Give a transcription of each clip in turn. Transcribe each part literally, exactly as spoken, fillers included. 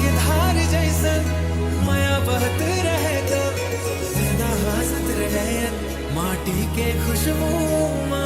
के धार जैसन मया बहत रहे त, सदा हंसत रहे माटी के खुशबू मा।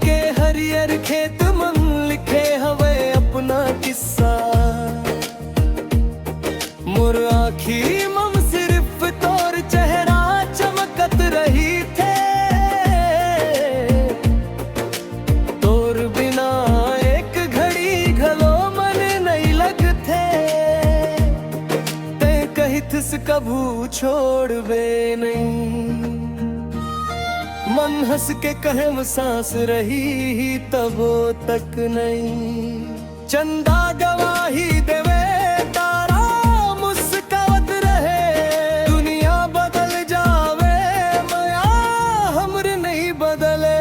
के हरियर खेत मन लिखे हवे अपना किस्सा। मोर आँखी मम सिर्फ तोर चेहरा चमकत रहिथे। तोर बिना एक घड़ी घलो मन नइ लगथे। तैं कहिथस कभू छोड़बे नइ। मन हँस के कहेंव साँस रही ही तभो तक नइ। चंदा गवाही देवे, तारा मुस्कावत रहे। दुनिया बदल जावे, मया हमर नइ बदले।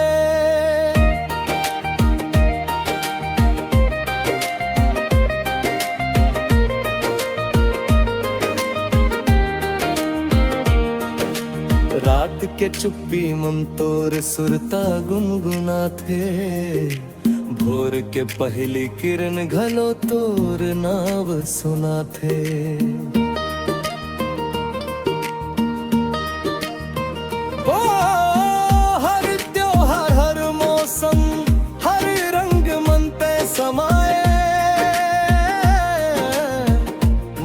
रात के चुप्पी मम तोर सुरता गुनगुनाथे। भोर के पहिली किरन घलो तोर नाव सुनाथे। ओ, हर त्योहार, हर मौसम, हर रंग मन तैं समाए।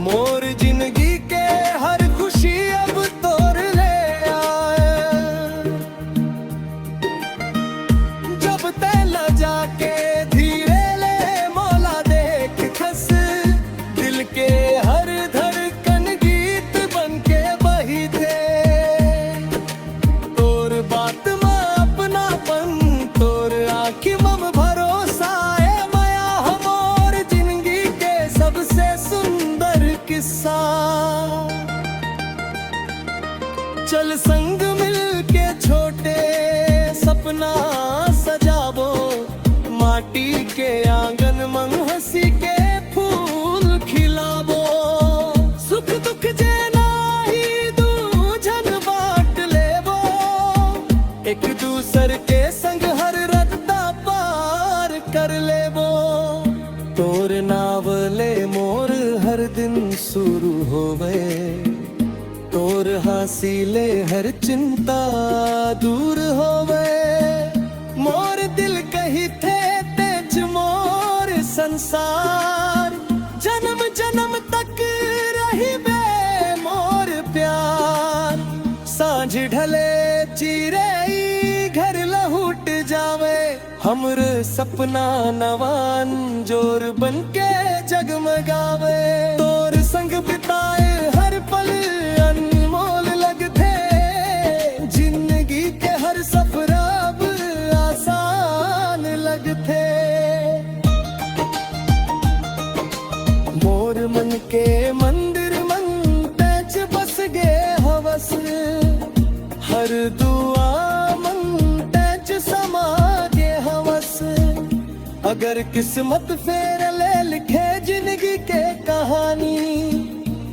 मोर जिनगी के हर खुशी अब तोर ले आए। जब तैं लजा के धीरे ले मोला देखथस, दिल के हर धड़कन गीत बन के बहिथे। तोर बात म अपनापन, तोर आँखी मम भरोसा ए मया, हमर जिनगी के सबसे सुंदर किस्सा। चल संग मिल के छोटे सपना सजाबो, माटी के आंगन मंग हंसी के फूल खिलाबो। सुख दुख जेना ही दू झन बांट लेबो, एक दूसर के संग हर रद्दा पार कर लेबो। तोर नाव ले मोर हर दिन शुरू होवे, तोर हंसी ले हर चिंता दूर होवे। मोर दिल कहिथे तेंच मोर संसार, जन्म जन्म तक रहिबे मोर प्यार। सांझ ढले चिरई घर लहुट जावे, हमर सपना नवा अंजोर बन के जगमगावे। तोर संग बिताए हर पल अनमोल लगथे, जिंदगी के हर सफर अब आसान लगथे। मोर मन के मंदिर मन तेंच बस गे हवस, हर दुआ मन तेंच समा गे हवस। अगर किस्मत फेर ले लिखे जिनगी के कहानी,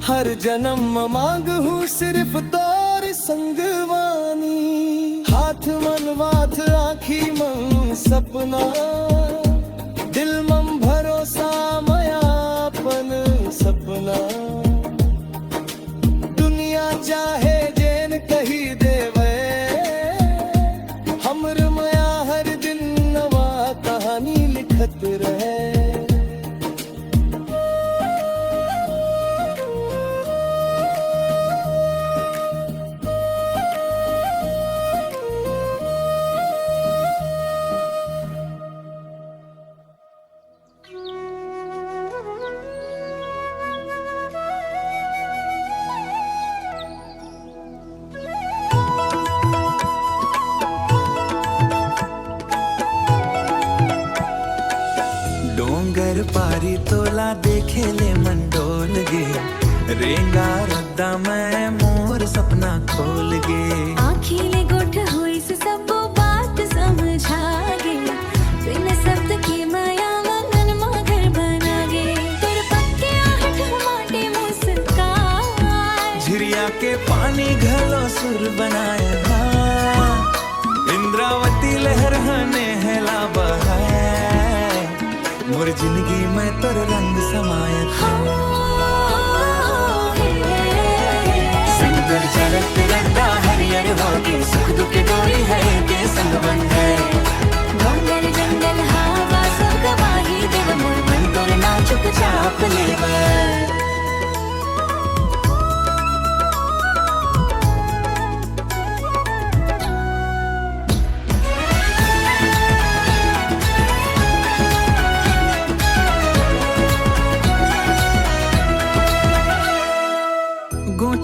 हर जन्म म मांगहूं सिर्फ तोर संगवानी। हाथ मन माथ आँखी मन सपना, दिल मम भरोसा मया अपन सपना। दुनिया चाहे जेन कही देवे, हमर मया हर दिन नवा कहानी लिखत रहे। डोंगर पारी तोला देखे ले मन डोल गे, रेंगा रद्दा मैं मोर सपना खोल गे। आँखी ले गोठ होइस सबो बात समझा गे, बिन शब्द के मया आंगन मा घर बना गे। तोर पक्के आहट माटे मुस्कान, झिरिया के पानी घलो सुर बनाए हा। इंद्रावती लहर ह नेहला बहाए, मोर जिनगी में तोर रंग समाए। संग तोर चलत रद्दा हरियर होगे, सुख दुख के डोरी ह एके संग बंधे।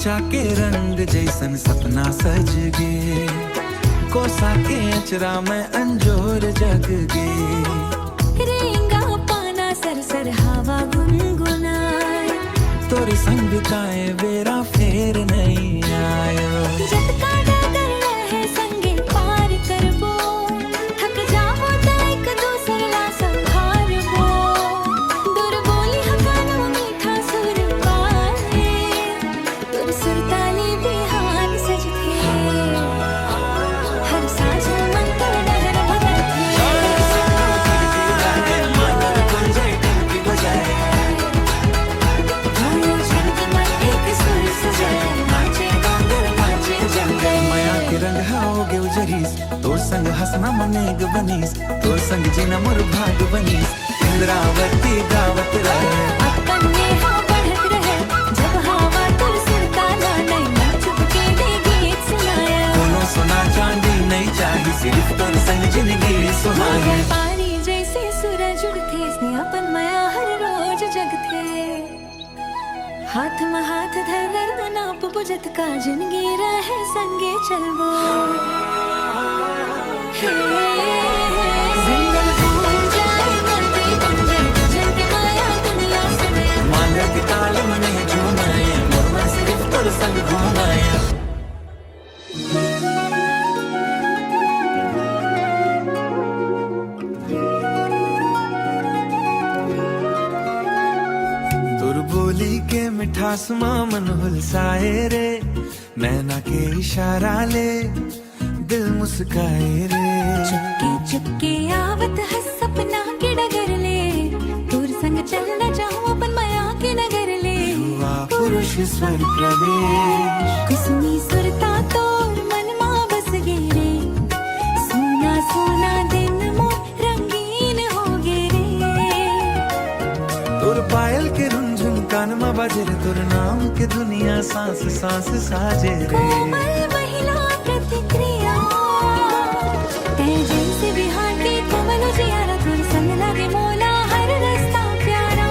चाके रंग जैसन सपना सज गे, कोसा के अचरा में अंजोर जग गे। रेंगा पाना सर सर हवा गुनगुनाए। तोर संग बिताए बेरा फेर नइ आयो। जतका डगर रहे संगे पार करबो। थक जाबो त एक दूसर ला संभारबो। तोर बोली ह कान म मीठा सुर पाए। तोर सुरताली बिहान सजथे। हर साँझ मन तोर डहर भटकथे। मया के रंग हा होगे उजरिस, तोर संग हँसना मनेग बनिस, तोर संग जीना मोर भाग बनिस। इंद्रावती गावत रहे। अपन नेहा बढ़त रहे, जब हवा तोर सुरताला नैना चुपके ले गीत सुनाया। कोनो सोना चांदी नइ चाही, सिरिफ तोर संग जिनगी सुहाए। पानी जैसे सूरज उगथे, इसने अपन मया हर रोज जगथे। हाथ म हाथ धर नापबो, जतका जिनगी रहे संगे चलबो। हे, जंगल घूम जाए, नदी बन जाए, तुझे के माया दुनिया सुने। मांगर के ताल मने झूमे, मोर मन सिरिफ तोर संग घूमे। तोर बोली के मिठास मा मन हुलसाए रे, नैना के इशारा ले दिल मुस्काए रे। चुपके चुपके आवत हस सपना के डगर ले, तोर संग चल न जाऊं अपन मया के नगर ले। युवा पुरुष स्वर प्रवेश। कुसुमी सुरता तोर मन मा बस गे रे, सोना सोना दिन मोर रंगीन हो गे रे। तोर पायल के रुनझुन कान मा बाजे रे, तोर नाम के दुनिया सांस सांस साजे रे। कोमल महिला प्रतिक्रिया, तै जैसे बिहार के कोमल उजियारा, तोर संग लागे मोला हर रस्ता प्यारा।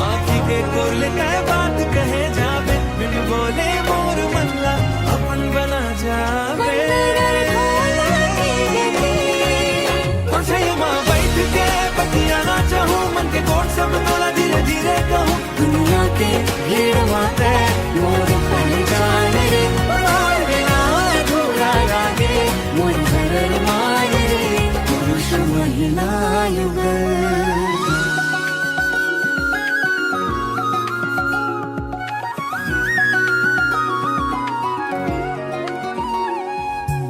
आँखी के कोल तै बात कहे जाबे, बिन बोले मोर मन ला अपन बना जाबे। बंदर ढोला के गति। ओछई मा बैठ के बतियाना चाहूँ, मन के गोठ सब तोला धीरे धीरे कहूँ। दुनिया के भीड़ मा तै मोर पहचान रे, तोर बिना अधूरा लागे मोर हर अरमान रे, पुरुष महिला युगल।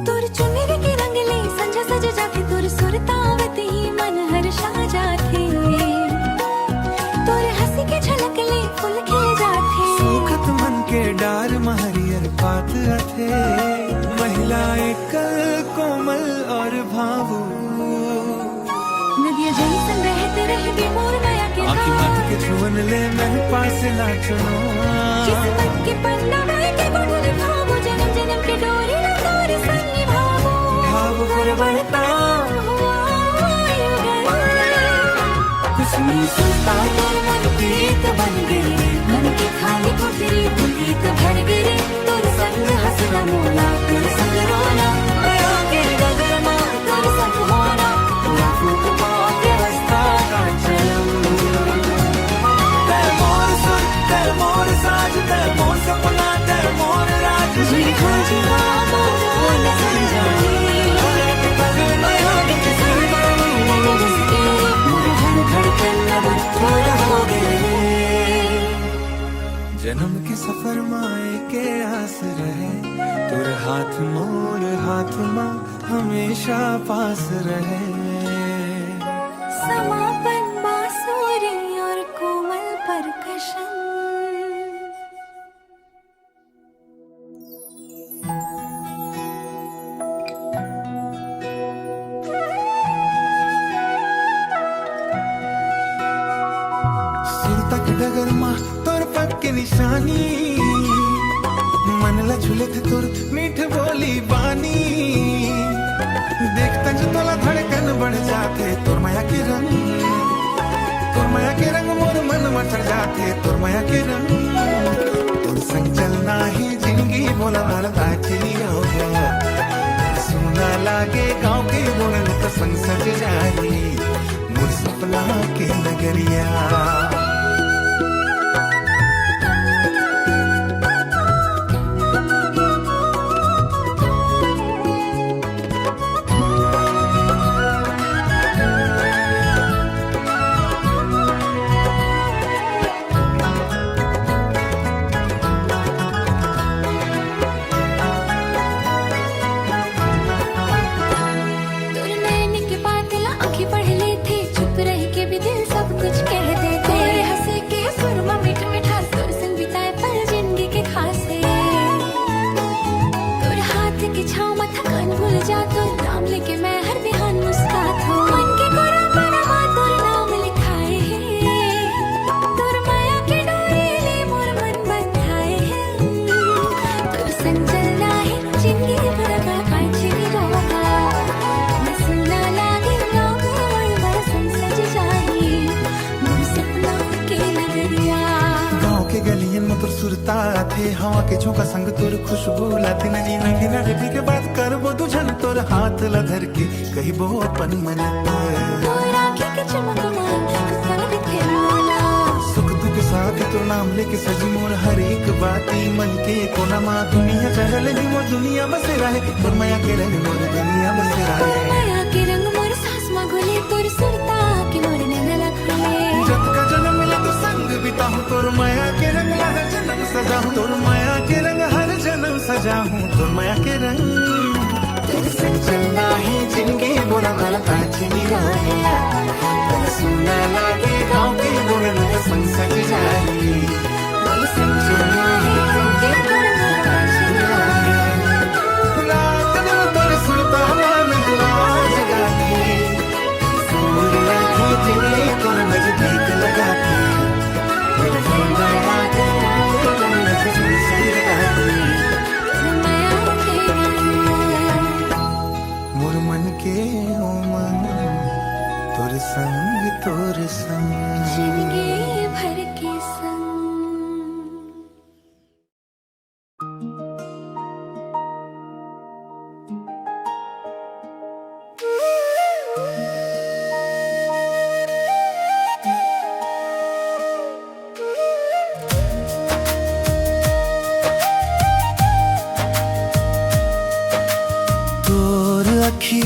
तोर चुनरी के रंग ले संझा सज जाथे, तोर सुरतावत ही मन हर्षा जाथे। तोर हँसी के झलक ले फूल खिल जाथे। सूखत मन के डार म हरियर पात आथे। महिला एकल, कोमल और भावुक। नदिया जैसन बहत रहिबे मोर मया के आँखी धार। माथ के छुअन ले मैं पास ला चुनो। किस्मत के पन्ना माय के गुण लिखाबो, जन्म जन्म के डोरी ला तोर संग निभाबो। भाव गुण बढ़ता हुआ युगल। कुसुमी सुरता तोर मन प्रीत बन गे रे, मन के खाली कोठरी पुनीत भर गे रे। तोर संग हँसना मोला, तोर संग रोना, मया के डगर मा तोर संग होना, पूरा फूंक पाके रस्ता का चलम। तै मोर सुर, तै मोर साज, तै मोर सपना, तै मोर राज। मेरे ख्वाब मोर संजानी। मोर हर धड़कन अब तोर हो गे। जन्म के सफर मा एके आस रहे, तोर हाथ मोर हाथ मा हमेशा पास रहे। समापन बांसुरी और कोमल percussion। सुरता के डगर मा तोर पग के निशानी, मन ला छुलत तोर मीठ बोली बानी। देखतंच तोला धड़कन बढ़ जाथे, तोर मया के रंग, तोर मया के रंग मोर मन मा चढ़ जाथे, तोर मया के रंग। मोला मालता चली आवा। सुना लागे गाँव के मोर न त संग सज जाही मोर सपना के नगरिया। तोर नैन के बात ला आँखी पढ़ लेथे, चुप रह के भी दिल सब कुछ कह देथे। तोर हंसी के सुर में मीठ मिठास, तोर संग बिताए पल जिंदगी के खास हे। तोर हाथ के छाँव में थकान भूल जा, तोर नाम लेके मैं हर बिहान मुस्कात हूँ। मन के कोरा परमा तोर नाम लिखाए हे, तोर माया के डोरी ले मोर मन बंधाए हे। तोर संग चलना हे जिंदगी भर का पाछी रोका। मैं सुना लागे ना मोर बरसन सज जाही, मोर सपना के नगरिया। गाँव के गलियन में तोर सुरता आथे, हवा के झोंका संग तोर खुशबू लाथे। नदी नदी नदी के बात करबो दू झन, तोर हाथ ला धर के कहिबो अपन मन। तोर आँखी के चमक मा साथ थे मोला। सुख दुख साथ तोर नाम लेके सजी मोर हर एक बाती। मन के कोना मा दुनिया चहल ही मोर दुनिया बसे रहे। तोर माया के रंग मोर दुनिया बसे रहे। तोर माया के रंग मोर सांस मा घुले, तोर सुरता के मोर नैन ला खुले। जतका जनम ले तोर संग बिताहूँ, तोर माया के रंग ला हर जनम सजाहूँ। तोर माया के रंग हर जनम सजाहूँ, तोर माया के रंग। तोर संग चलना हे जिंदगी मोला मालता चली आवा। तोर सुना लागे गाँव के मोर न त संग सज जाही। तोर संग चलना हे जिंदगी मोला मालता चली आवा। रात दिन तोर सुरता मन ला जगाथे। सूर लागे जिंदगी तोर नजदीक लगाथे। तोर सुना लागे तोर नजदीक लगाथे। मोर मन के ओ मन, तोर संग, तोर संग। जिंदगी भर के संग। तोर अखी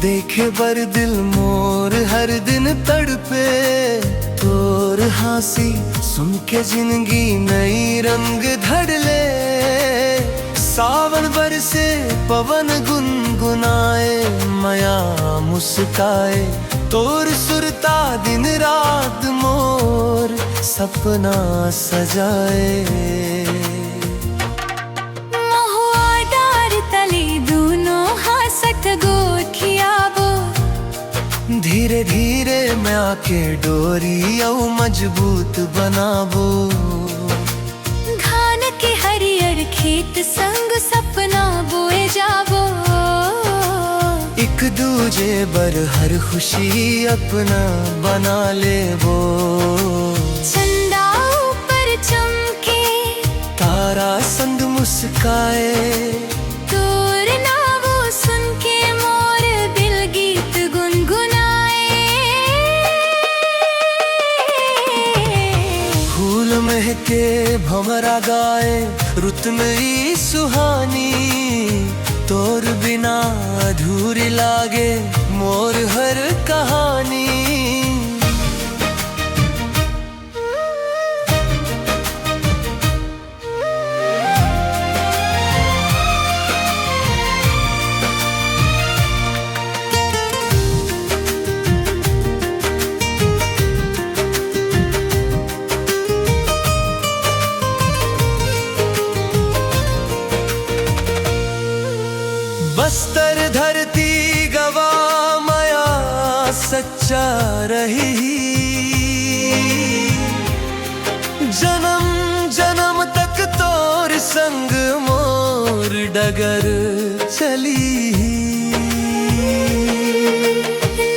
देखे बर दिल मोर हर दिन तड़पे। तोर हाँसी सुन के जिंदगी नई रंग धर ले। सावन बरसे पवन गुनगुनाए, मया मुस्काए। तोर सुरता दिन रात मोर सपना सजाए। महुआ डार तले दूनों हाँसत गोठियाबो। धीरे धीरे मैं आके डोरी अउ मजबूत बनाबो। धान के हरियर खेत संग सपना बोए जाबो। एक दूजे बर हर खुशी अपना बना लेबो। चंदा ऊपर चमके, तारा संग मुस्काए। तोर नावो सुन के मोर दिल गीत गुनगुनाए। फूल महके भंवरा गाए, रुत नई सुहानी। तोर बिना अधूरी लागे मोर हर कहानी। बस्तर धरती गवा मया सच्चा रही। जनम जनम तक तोर संग मोर डगर चली।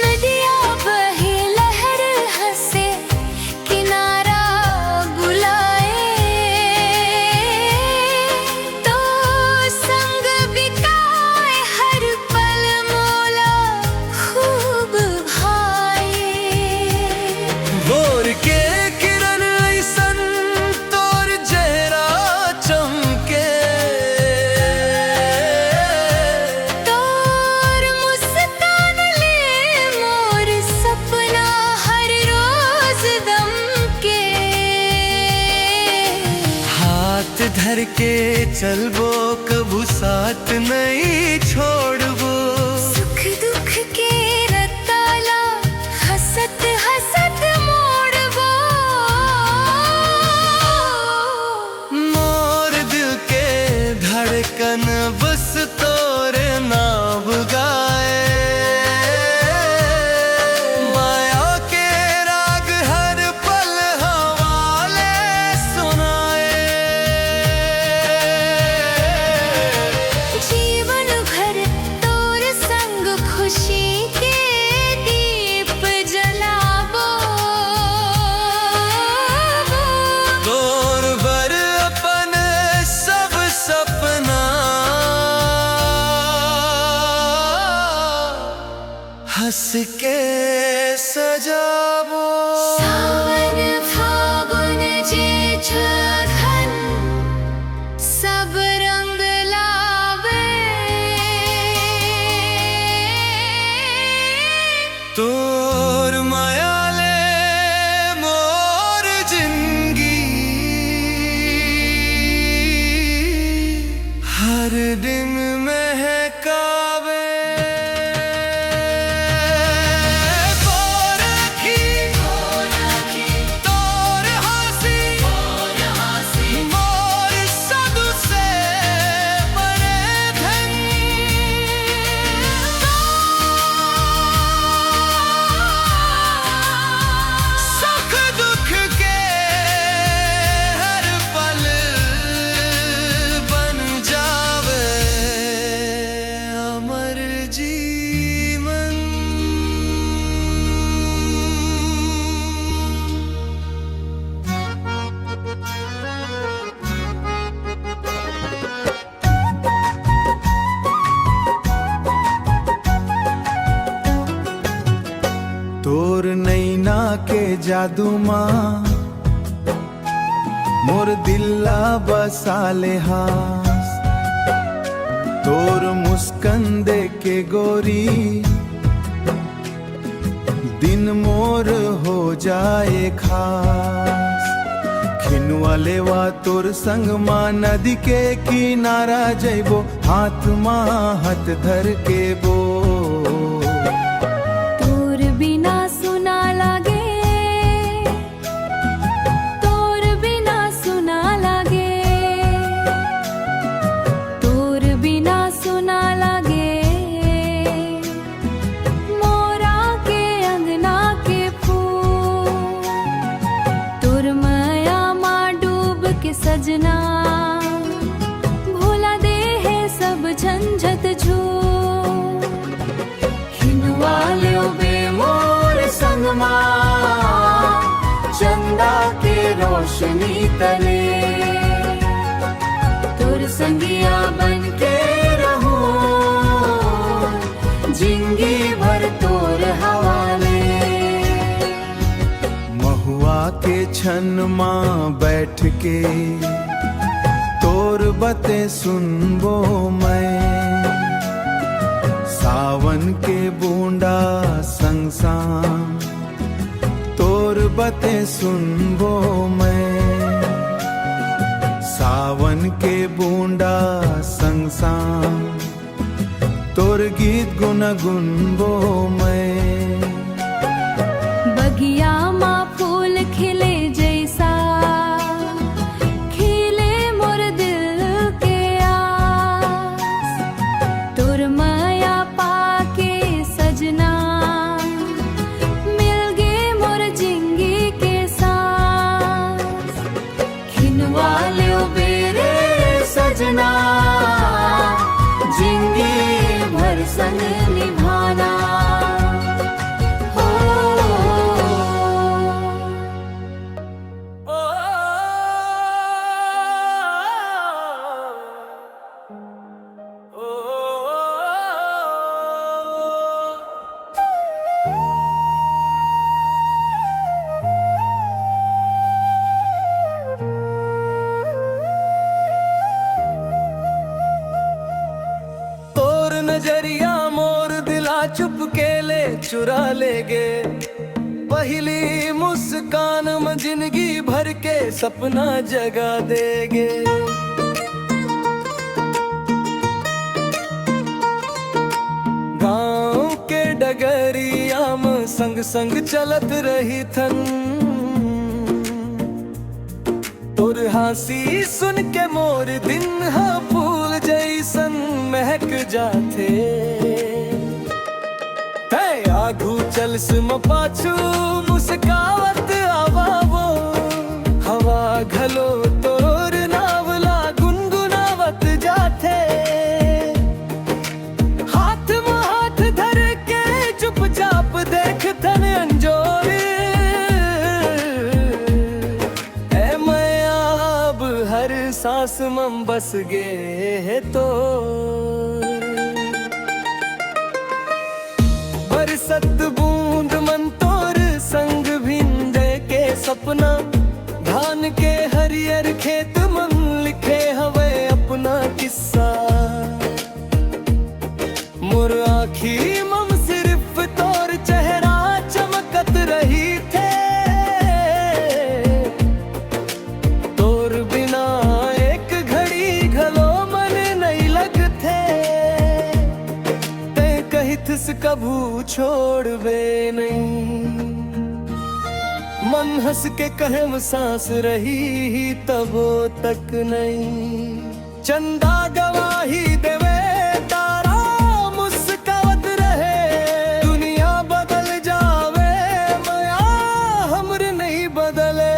नदिया बहे लहर हंसे किनारा बुलाए। तो करके चलबो, कभू साथ नइ छोड़बो। सुख दुख के रत्ता ला हंसत हंसत मोड़बो। मोर दिल के धड़कन बस तोरे नाव गाए। माया के राग हर पल हवाले सुनाए। जीवन भर तोर संग खुशी के दीप जलाबो। तोर बर अपन सब सपना हंस के सजाबो। सावन फागुन जेठ अगहन सब रंग लावे। तोर माया ले मोर जिंदगी हर दिन महकावे। तोर अखी, तोर हंसी, मोर सबसे बड़े धन। सुख दुख के हर पल बन जावे अमर जीवन। तोर नैना के जादू मा मोर दिल ला बसा ले हास। तोर मुस्कान देख के गोरी दिन मोर हो जाए खास। खिनवा लेवा तोर संग मा नदी के किनारा जइबो, हाथ मा हाथ धर के बो। तोर बिना सुना लागे, तोर बिना सुना लागे, तोर बिना सुना लागे। मोरा के अंगना के फूल, तोर मया मा डूब के सजना, भुला दे हे सब झंझट झूठ। खिनवा लेबे मोर संग मा, चंदा के रोशनी तले। तोर संगिया बन के रहूं, जिंदगी भर तोर हवाले। महुआ के छन मा बैठ के तोर बते सुनबो मैं। सावन के बूंदा संग संग तोर बते सुनबो मैं। सावन के बूंदा संग संग तोर गीत गुनगुनबो मैं। बगिया मा फूल खिले जैसा, खिले मोर दिल के आस। तोर मया पाके सजना, मिलगे मोर जिंदगी के सांस। खिनवा लेबे रे सजना, जिंदगी भर संग निभाना। हो। तोर नजरिया मोर दिला चुपके ले चुरा लेगे। पहिली मुस्कान म जिंदगी भर के सपना जगा देगे। गरिया म संग संग चलत रहिथन। तोर हाँसी सुन के मोर दिन ह फूल जइसन महक जाथे। तै आघू चलस म पाछू मुस्कावत आवा वो। हवा घलो तोर नाव ला गुनगुनावत जाथे। हाथ म हाथ धर के चुपचाप देखथन अंजोर। ए मया अब हर सांस म बस गे हे तोर। बरसत बूंद मन तोर संग भींजे के सपना, धान के हरियर खेत मन लिखे हवय अपना किस्सा। मोर आँखी मम सिर्फ तोर चेहरा चमकत रहिथे। तोर बिना एक घड़ी घलो मन नइ लगथे। तैं कहिथस कभू छोड़बे नइ। मन हंस के कहेम सांस रही तभो तक नइ। चंदा गवाही देवे, तारा मुस्कावत रहे। दुनिया बदल जावे, मया हमर नइ बदले।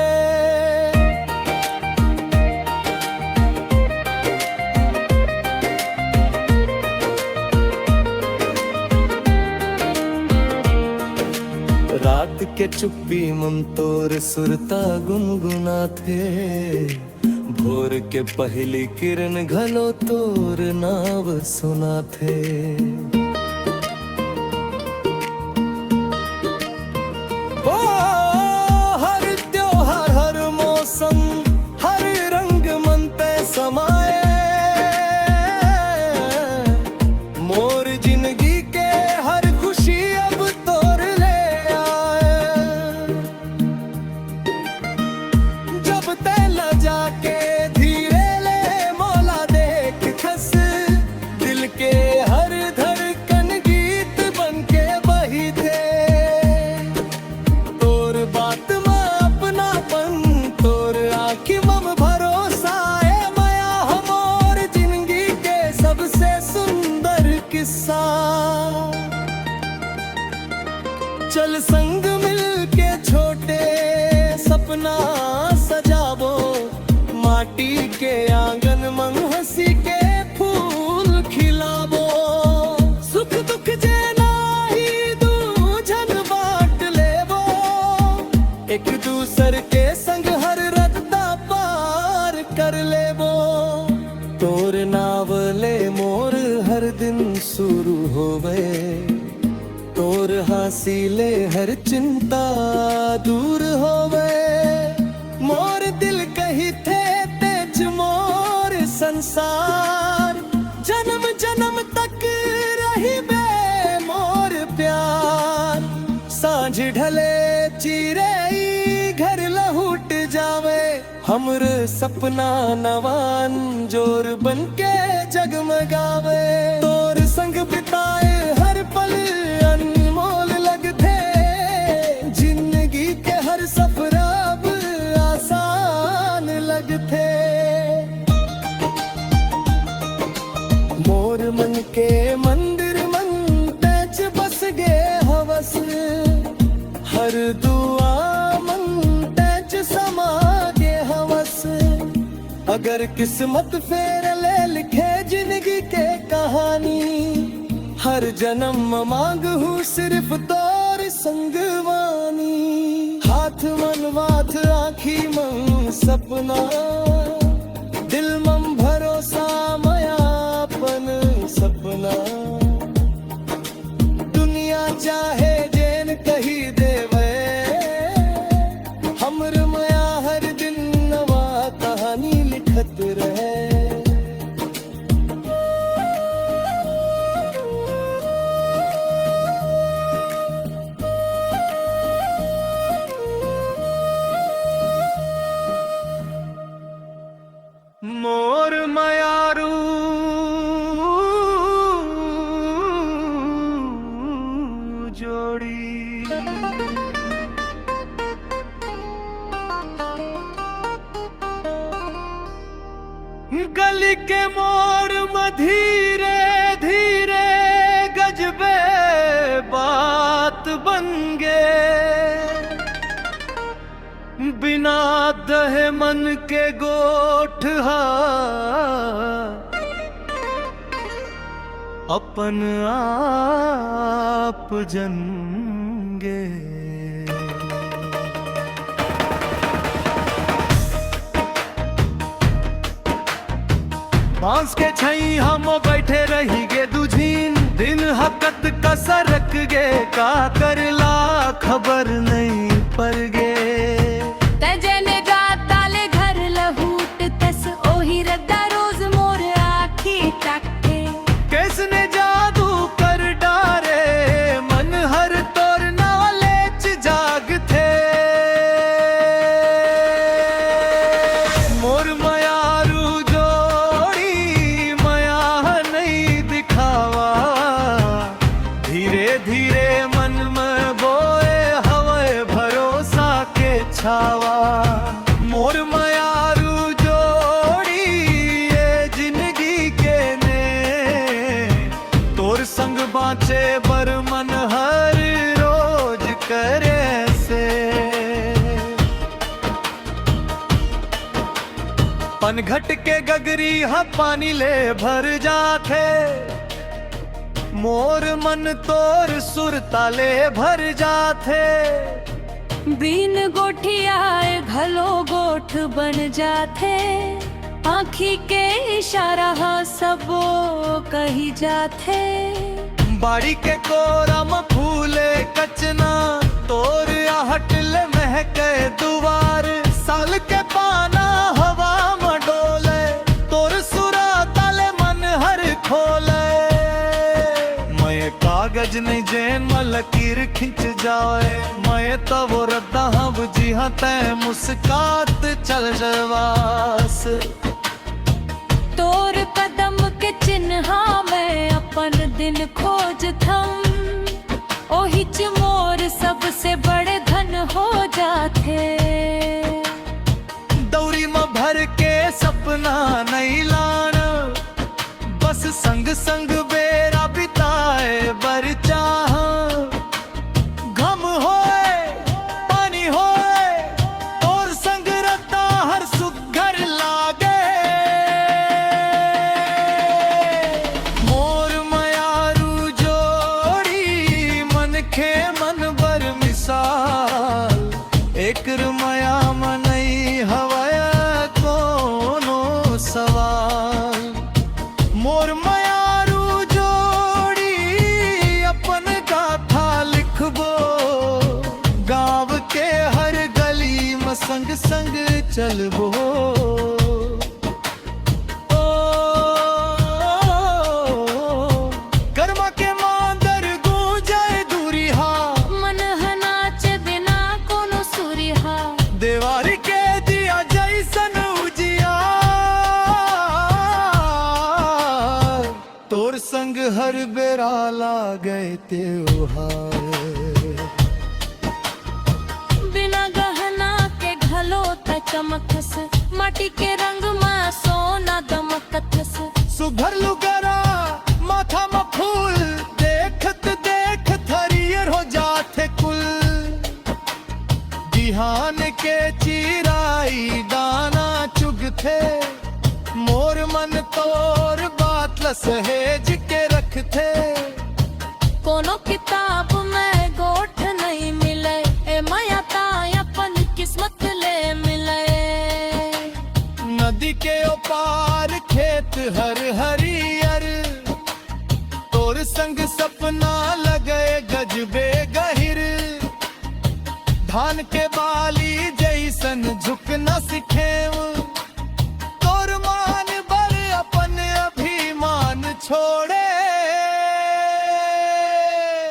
रात के चुप्पी मम तोर सुरता गुनगुनाथे। भोर के पहिली किरण घलो तोर नाव सुनाथे। ओ, हर त्योहार, हर मौसम, हर रंग मन तै समाए। मोर जिंदगी के हर खुशी अब तोर ले आए। जब तैं लजा के धीरे ले मोला देखथस, दिल के हर धड़कन गीत बन के बहिथे। तोर बात म अपनापन, तोर आँखी मम भरोसा, ए मया ह मोर जिंदगी के सबसे सुंदर किस्सा। चल संग मिल के छोटे सपना सजाबो, माटी के आंगन म हंसी के फूल खिलाबो। सुख दुख जेन आही दू झन बांट लेबो, एक दूसर के संग हर रद्दा पार कर लेबो। तोर नाव ले मोर हर दिन शुरू होवे, तोर हाँसी ले हर चिंता दूर होवे। मोर दिल कहिथे तेंच मोर संसार, जन्म जन्म तक रहिबे मोर प्यार। सांझ ढले चिरई घर लहुट जावे, हमर सपना नवा अंजोर बन के जगमगावे। तोर संग बिताए हर पल अनमोल लगथे, जिंदगी के हर सफर अब आसान लगथे। मोर मन के मंदिर मन तेंच बस गे हवस, हर दुआ मन तेंच समा गे हवस। अगर किस्मत फेर ले लिखे जिंदगी के कहानी, हर जन्म म मांगहूं सिर्फ तोर संगवानी। हाथ मन माथ आँखी मन सपना, दिल मम भरोसा मया अपन सपना। दुनिया चाहे जेन कही देवे, हमर मया हर दिन नवा कहानी लिखत रहे। गली के मोड़ म धीरे धीरे गजबे बात बन गे। बिना दहे मन के गोठ हा अपन आप जन गे। बांस के छैया म बइठे रहिगे दू झिन, दिन ह कतका सरक गे, का करला खबर नइ पर गे। तैं जेने जात ताले घर लहूट तस, ओही रद्दा रोज मोर आँखी ताकथे। कइसने जादू कर डारे, मन हर तोर नाव लेच जागथे। मोर मयारू जोड़ी मया ह नइ दिखावा, धीरे धीरे मन म बोए हवय भरोसा के छावा। मोर मयारू जोड़ी ये जिनगी के ने, तोर संग बाँचे बर मन हर रोज करे से। पनघट के गगरी ह पानी ले भर जाथे, मोर मन तोर सुरता ले भर जाथे। बिन गोठियाए घलो गोठ बन जाथे, आँखी के इशारा ह सबो कहि जाथे। बाड़ी के कोरा म फूले कचना, तोर आहट ले महके दुवार। साल के पाना हवा म डोले, तोर सुरता ले मन हर खोले। मैं कागज नइ जेन म लकीर खिंच जावय, मैं त वो रद्दा हंव जिहां तैं मुस्कात चल जावस। तोर कदम के चिन्हा मैं अपन दिन खोजथंव, ओहिच मोर सबसे बड़े धन हो जाथे। दौरी म भर के सपना नइ लान, बस संग संग बेरा बिताए बर चाहंव। घम होय, पानी होय, तोर संग रद्दा हर सुघर लागे। मोर मयारू जोड़ी मनखे मन बर मिसाल, एकर मया म नइ हवय कोनो सवाल। मोर मयारू जोड़ी अपन गाथा लिखबो, गांव के हर गली म संग संग चलबो। ओ, करमा के मांदर गूंजय दूरिहा। मन ह नाचे बिना कोनो सुरिहा। देवारी के दिया जइसन उजियार। तोर संग हर बेरा लागय त्योहार। बिना गहना के घलो त चमकथस, माटी के रंग म सोना दमकथस। सुघर लुगरा, माथा म फूल, देखत देखत हरियर हो जाथे कुल। बिहान के चिराई दाना चुगथे, मोर मन तोर बात ल सहेज के रखथे। कोनो किताब में गोठ नइ मिलय, ए मया ताय अपन किस्मत ले मिलय। नदी के ओ पार खेत हर हरियर, तोर संग सपना लगय गजबे गहिर। धान के बाली जइसन झुकना सिखेंव, तोर मान बर अपन अभिमान छोड़े।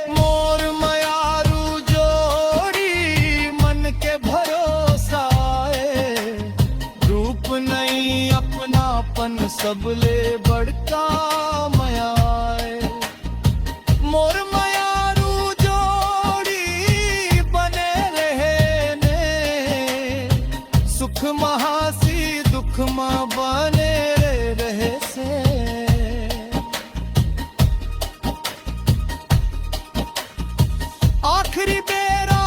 मोर मयारू जोड़ी मन के भरोसा ए, रूप नइ अपनापन सबले बड़का मया ए। मोर मयारू जोड़ी आखिरी बेरा